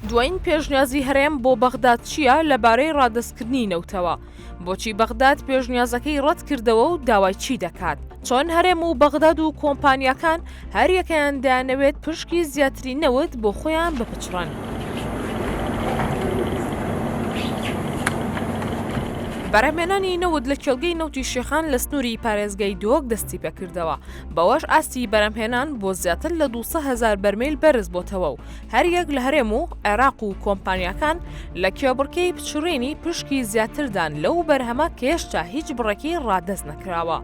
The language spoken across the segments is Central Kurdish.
دوایین پێشنیازی هەرێم بۆ بەغداد چییە لەبارەی ڕادەستکردنی نەوتەوە؟ بۆچی بەغداد پێشنیازەکەی ڕەتکردەوە و داوای چی دەکات؟ چۆن هەرێم و بەغداد و کۆمپانیاکان هەریەکەیان دەیانەوێت پشکی زیاتری نەوت بۆ خۆیان بپچڕن؟ بەرهەمهێنانی نەوت لە کێڵگەی نەوتی شێخان لە سنووری پارێزگای دهۆک دەستیپێکردەوە، بەوەش ئاستی بەرهەمهێنان بۆ زیاتر لە 200 هەزار بەرمیل بەرزبۆتەوە و هەریەک لە هەرێم و عێراق و کۆمپانیاکان لە کێبڕکێی پچڕینی پشکی زیاتردان لەو بەرهەمە کە هێشتا هیچ بڕێکی ڕادەست نەکراوە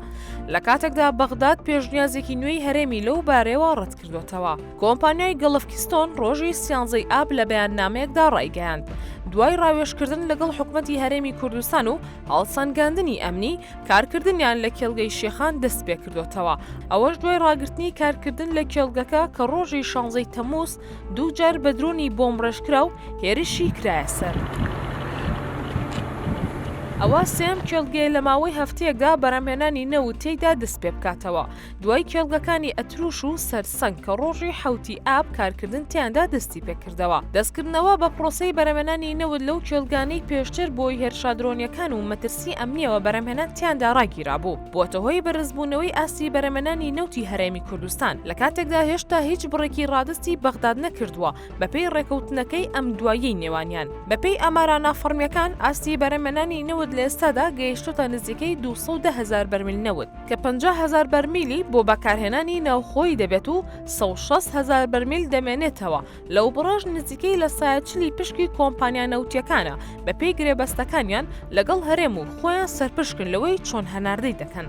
لە کاتێکدا بەغداد پێشنیازێکی نوێی هەرێمی لەو بارەیەوە ڕەتکردۆتەوە. کۆمپانیای گەڵف کیستۆن ڕۆژی سیانزەی ئاب لە بەیاننامەیەکدا ڕایگەیاند، دوای ڕاوێژکردن لەگەڵ حکومەتی هەرێمی کوردستان و هەڵسەنگاندنی ئەمنی، کارکردنیان لە کێڵگەی شێخان دەستپێکردۆتەوە، ئەوەش دوای ڕاگرتنی کارکردن لە کێڵگەکە کە ڕۆژی شانزەی تەمموز دووجار بە درۆنی بۆمبڕێژکراو هێرشی کرایە سەر. ئەوە سێیەم کێڵگەیە لە ماوەی هەفتەیەکدا بەرهەمهێنانی نەوت تێیدا دەستپێبکاتەوە، دوای کێڵگەکانی ئەتروش و سەرسەنگ کە ڕۆژی حەوتی ئاب کارکردن تیاندا دەستیپێکردەوە. دەستکردنەوە بە پرۆسەی بەرهەمهێنانی نەوت لەو کێڵگانەی پێشتر بۆی هێرشە درۆنیەکان و مەترسی ئەمنیەوە بەرهەمهێنان تیاندا ڕاگیرابوو، بووەتە هۆی بەرزبوونەوەی ئاستی بەرهەمهێنانی نەوتی هەرێمی کوردستان، لە کاتێکدا هێشتا هیچ بڕێکی ڕادەستی بەغداد نەکردووە بەپێی ڕێکەوتنەکەی ئەم دواییەی نێوانیان. بەپێی ئامارە نافەڕمیەکان ئاستی بەرهەمهێنانی نەوت لە ئێستادا گەیشتۆتە نزیکەی 210 هەزار بەرمیل نەوت. کە 50 هەزار بەرمیلی بۆ بەکارهێنانی ناوخۆیی دەبێت و 160 هەزار بەرمیل دەمێنێتەوە، لەو بڕەش نزیکەی لە سایە چلی پشکی کۆمپانیا نەوتییەکانە بەپێی گرێبەستەکانیان لەگەڵ هەرێم و خۆیان سەرپشکن لەوەی چۆن هەناردەی دەکەن.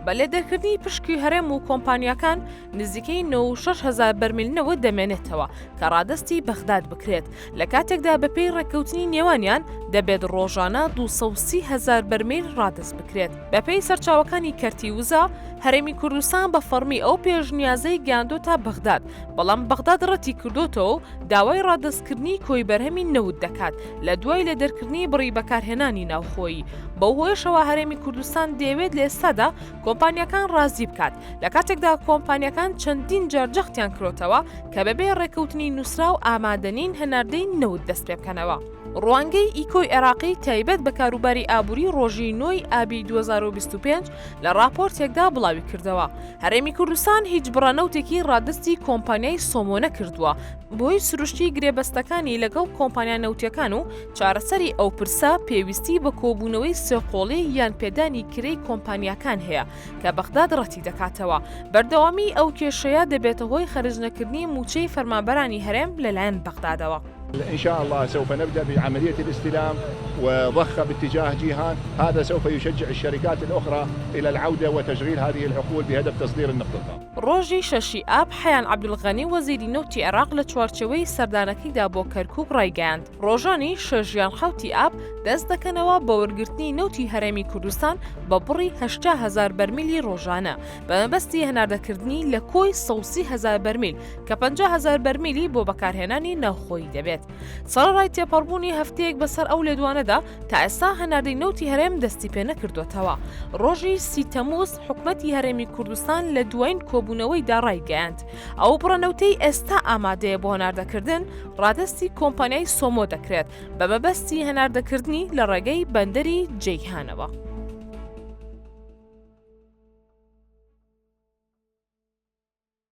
بە لێدەرکردنی پشکی هەرێم و کۆمپانیاکان نزیکەی 96 هەزار بەرمیل نەوت دەمێنێتەوە کە ڕادەستی بەغداد بکرێت، لە کاتێکدا بەپێی ڕێککەوتنی نێوانیان دەبێت ڕۆژانە 230 هەزار بەرمیل ڕادەست بکرێت. بەپێی سەرچاوەکانی کەرتی وزە، هەرێمی کوردستان بە فەڕمی ئەو پێشنیازەی گەیاندۆتە بەغداد، بەڵام بەغداد ڕەتی کردۆتەوە و داوای ڕادەستکردنی کۆی بەرهەمی نەوت دەکات لە دوای لێدەرکردنی بڕی بەکارهێنانی ناوخۆیی، بەو هۆیەشەوە هەرێمی کوردستان دەیەوێت لە ئێستادا کۆمپانیاکان ڕازی بکات، لە کاتێکدا کۆمپانیاکان چەندین جار جەختیان کرۆتەوە کە بەبێ ڕێککەوتنی نووسراو ئامادەنین هەناردەی نەوت دەستپێبکەنەوە. ڕوانگەی ئیکۆی عێراقی تایبەت بە کاروباری ئابووری ڕۆژی نۆی ئابی 2025 لە ڕاپۆرتێکدا بڵاویکردەوە، هەرێمی کوردستان هیچ بڕە نەوتێکی ڕادەستی کۆمپانیای سۆمۆ نەکردووە بەهۆی سروشتی گرێبەستەکانی لەگەڵ کۆمپانیا نەوتیەکان و چارەسەری ئەو پرسە پێویستی بە کۆبوونەوەی سێقۆڵی یان پێدانی کرێی کۆمپانیاکان هەیە کە بەغداد ڕەتی دەکاتەوە بەردەوامی ئەو کێشەیە دەبێتە هۆی خەرجنەکردنی مووچەی فەرمانبەرانی هەرێم لەلایەن بەغدادەوە. ان شاء الله سوف نبدأ بعملية الاستلام وضخه باتجاه جيهان هذا سوف يشجع الشركات الأخرى إلى العودة وتشغيل هذه الحقول بهدف تصدير النفط الخام. ڕۆژی شەشی ئاب حەیان عەبدولغەنی وەزیری نەوتی عێراق لە چوارچێوەی سەردانەکەیدا بۆ کەرکوک ڕایگەیاند، ڕۆژانی شەش یان حەوتی ئاب دەست دەکەنەوە بە وەرگرتنی نەوتی هەرێمی کوردستان بە بڕی 80 هەزار بەرمیلی ڕۆژانە بە مەبەستی هەناردەکردنی لە کۆی 130 هەزار بەرمیل کە 50 هەزار بەرمیلی بۆ بەکارهێنانی ناوخۆیی دەبێت. سەرەڕای تێپەڕبوونی هەفتەیەک بەسەر ئەو لێدوانەدا تا ئێستا هەناردەی نەوتی هەرێم دەستی پێ نەکردووەتەوە. ڕۆژی سی تەمووز حکومەتی هەرێمی کوردستان لە دوایین کۆبوونەوەیدا ڕایگەیاند، ئەو بڕە نەوتەی ئێستا ئامادەیە بۆ هەناردەکردن ڕادەستی کۆمپانیای سۆمۆ دەکرێت بە مەبەستی هەناردەکردنی لە ڕێگەی بەندەری جەیهانەوە.